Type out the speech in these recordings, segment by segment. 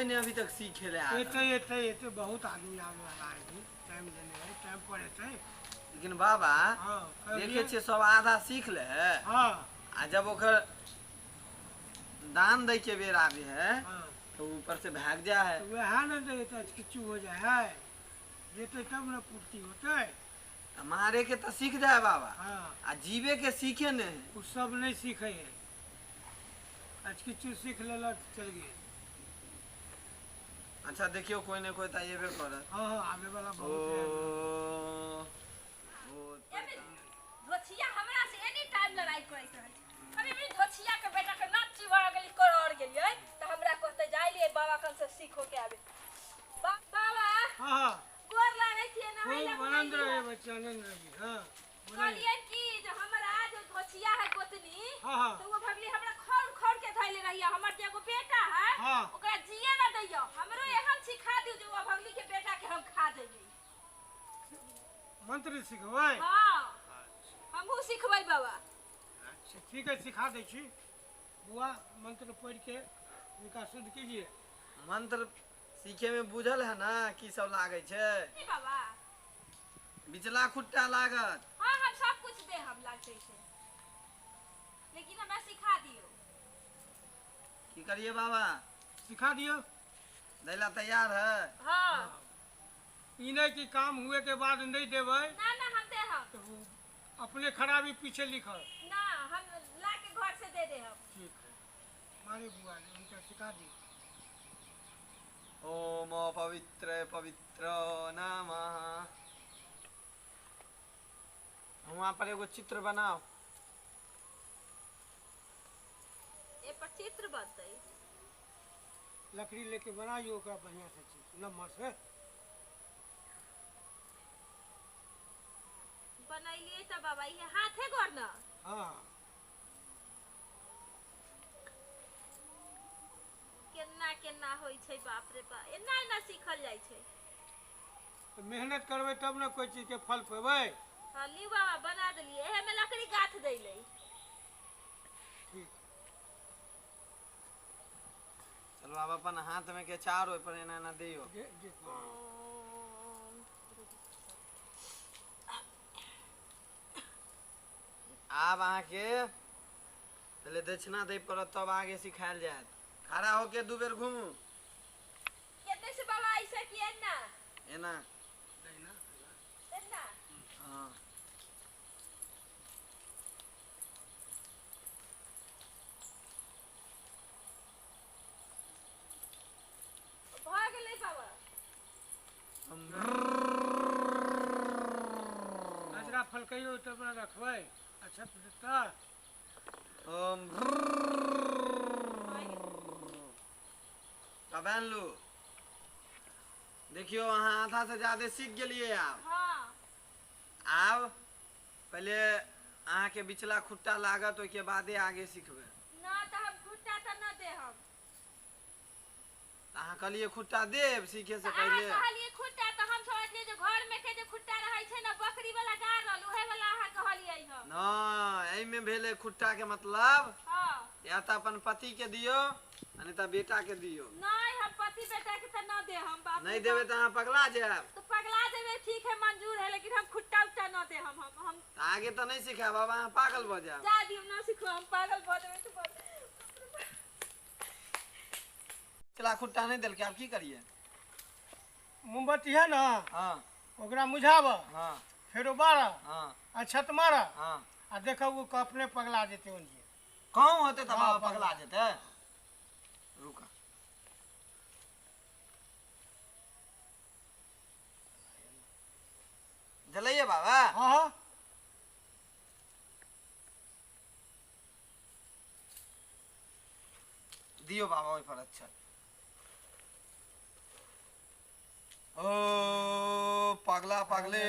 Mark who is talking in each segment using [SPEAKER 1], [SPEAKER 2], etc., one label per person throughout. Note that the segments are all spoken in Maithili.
[SPEAKER 1] ने अभी तक सीखे ले आयल।
[SPEAKER 2] एतै एतै एतै बहुत आदमी आबै वाला है जी, टाइम देने है, टाइम पर एतै।
[SPEAKER 1] लेकिन बाबा
[SPEAKER 2] हाँ,
[SPEAKER 1] देखे छियै सब आधा सीख ले है।
[SPEAKER 2] हाँ।
[SPEAKER 1] आ जब ओकर दान दै के बेर आबे है
[SPEAKER 2] हाँ।
[SPEAKER 1] तो ऊपर से भाग जा है।
[SPEAKER 2] तो वएह ने दै तऽ किछु हो जाए है, जेतै तब ने पूर्ति होतै।
[SPEAKER 1] मारे के तो सीख जाए बाबा।
[SPEAKER 2] हाँ।
[SPEAKER 1] आ जीवे के सीखे ने है।
[SPEAKER 2] उ सब नहीं सीखे है, आज किछु सीख लेलक चल गेल।
[SPEAKER 1] अच्छा देखियो कोई ने कोई तो अयबे करत।
[SPEAKER 2] हाँ हाँ आबे वाला बहुत है।
[SPEAKER 1] ओ
[SPEAKER 3] धोछिया हमरा से एनी टाइम लड़ाई करैत रहै छै। कभी भी धोछिया के बेटा के नाच चिबा गेली करड़ गेलियै तऽ हमरा कहते जाय लिए बाबा कन से सीखो के आबे। बाबा
[SPEAKER 2] हाँ हाँ
[SPEAKER 3] गोर लागै छियै ना।
[SPEAKER 2] खूब आनंद रहे बच्चा, आनंद रही। हाँ
[SPEAKER 3] कहलियै कि जे हमरा जो धोछिया है गोतनी।
[SPEAKER 2] हाँ हाँ
[SPEAKER 3] तो वो भगली हमरा खौर खौर के धैले रहिया। हमर जे एगो बेटा है।
[SPEAKER 2] हाँ
[SPEAKER 3] ओकरा जिए ना दैयो, हमरो एहन सिखा दियो जे वो भगली के बेटा के हम खा जइयै।
[SPEAKER 2] मंत्र सिखबै?
[SPEAKER 3] हाँ हमहूँ सिखबै बाबा।
[SPEAKER 2] अच्छा ठीक है, सिखा दै छी। बुआ मंत्र पढ़ के इनका शुद्ध कीजिए।
[SPEAKER 1] मंत्र सीखे में बुझल है ना की सब लागै छै?
[SPEAKER 3] नहीं बाबा,
[SPEAKER 1] बिचला खुट्टा लागत।
[SPEAKER 3] हाँ हम सब कुछ दे हम लागै छै, लेकिन हमरा सिखा दियो।
[SPEAKER 1] की करिए बाबा?
[SPEAKER 2] सिखा दियो।
[SPEAKER 1] दैला तैयार है?
[SPEAKER 3] हाँ।
[SPEAKER 2] ई नहीं कि काम हुए के बाद नहीं देबै।
[SPEAKER 3] ना ना हम दे हम।
[SPEAKER 2] तो अपने खराबी पीछे लिखल
[SPEAKER 3] ना, हम ला के घर से दे दे हम।
[SPEAKER 2] ठीक है मारे बुआ ने उनका सिखा दियो।
[SPEAKER 1] ओम पवित्र पवित्र नमः। वहाँ पर एगो चित्र बनाओ।
[SPEAKER 3] ए पर चित्र बनतै।
[SPEAKER 2] लकड़ी लेके बनाइयो ओकरा बढ़िया से चित्र नम्बर से
[SPEAKER 3] बनैलियै तऽ बाबा इहे हाथे गोर न।
[SPEAKER 2] हाँ
[SPEAKER 3] केना केना होइ छै बाप रे बाप, एना एना सीखल जाइ छै।
[SPEAKER 2] तो मेहनत करबै तब ने कोई चीज के फल पेबै।
[SPEAKER 3] हाँ लिउ बाबा बना देलियै, एहे में लकड़ी गाथ दैलै।
[SPEAKER 2] ठीक
[SPEAKER 1] चलो आब अपन हाथ में के चार ओहि पर एना एना दियौ। आब अहाँके पहले दक्षिणा दै पड़त तब आगे सिखायल जायत। खड़ा होके दू बेर घूमू।
[SPEAKER 3] केते से बाबा ऐसे कि एना
[SPEAKER 1] एना
[SPEAKER 3] एना?
[SPEAKER 1] हाँ
[SPEAKER 3] भऽ गेलै बाबा।
[SPEAKER 2] अजरा फलकैयो तब ने रखबै। अच्छा देता।
[SPEAKER 1] तब लू देखियो अहाँ आधा से ज्यादा सीख गेलियै आब।
[SPEAKER 3] हाँ
[SPEAKER 1] आब पहले अहाँके बिचला खुट्टा लागत, ओहिके बादे आगे सिखबै।
[SPEAKER 3] ना तऽ हम खुट्टा तऽ न दे हम।
[SPEAKER 1] अहाँ कहलियै खुट्टा देब सीखे से पहले।
[SPEAKER 3] अहाँ कहलियै खुट्टा तऽ हम समझलियै जे घर में के जे खुट्टा रहै छै ना बकरी वाला गाड़ल उहे वाला अहाँ कहलियै हम।
[SPEAKER 1] ना एहिमे भेलै खुट्टा के मतलब।
[SPEAKER 3] हाँ
[SPEAKER 1] या तऽ अपन पति के दियो आ नहीं तऽ बेटा के दियो।
[SPEAKER 3] नहीं हम पति बेटा के तऽ न दे हम बाप।
[SPEAKER 1] नहीं देबै तऽ अहाँ पगला जायब।
[SPEAKER 3] तो पगला देबै ठीक है मंजूर है, लेकिन हम खुट्टा उट्टा न दे हम। हम
[SPEAKER 1] आगे तऽ नहीं सिखायब बाबा, अहाँ पागल भऽ जायब।
[SPEAKER 3] जा दियौ ना सिखो, हम पागल भऽ जेबै तऽ
[SPEAKER 1] बिचला खुट्टा नहीं देलकै, आब की करिए?
[SPEAKER 2] मोमबत्ती है ना।
[SPEAKER 1] हाँ
[SPEAKER 2] ओकरा मुझाब।
[SPEAKER 1] हाँ
[SPEAKER 2] फेरो बारह।
[SPEAKER 1] हाँ
[SPEAKER 2] अक्षत मारह।
[SPEAKER 1] हाँ
[SPEAKER 2] आ देखब ओ अपने पगला जेतै ओनजे।
[SPEAKER 1] कहूँ होतै तऽ बाबा पगला जेतै। रुका जलैये बाबा।
[SPEAKER 2] हाँ हाँ
[SPEAKER 1] दियो बाबा ओहि पर। अच्छा ओ पगला पगले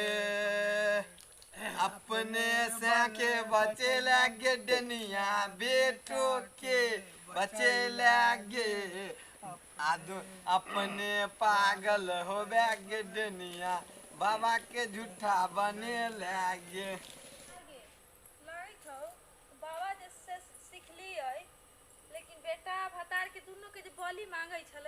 [SPEAKER 1] अपने से के बचे लगे डनिया, बेटो के बचे लगे आदो अपने पागल हो गे डनिया, बाबा के झूठा बने लगे।
[SPEAKER 3] लगैत हौ बाबा जैसे सिखलियै, लेकिन बेटा भतार के दुनू के जे बलि मांगै छलै।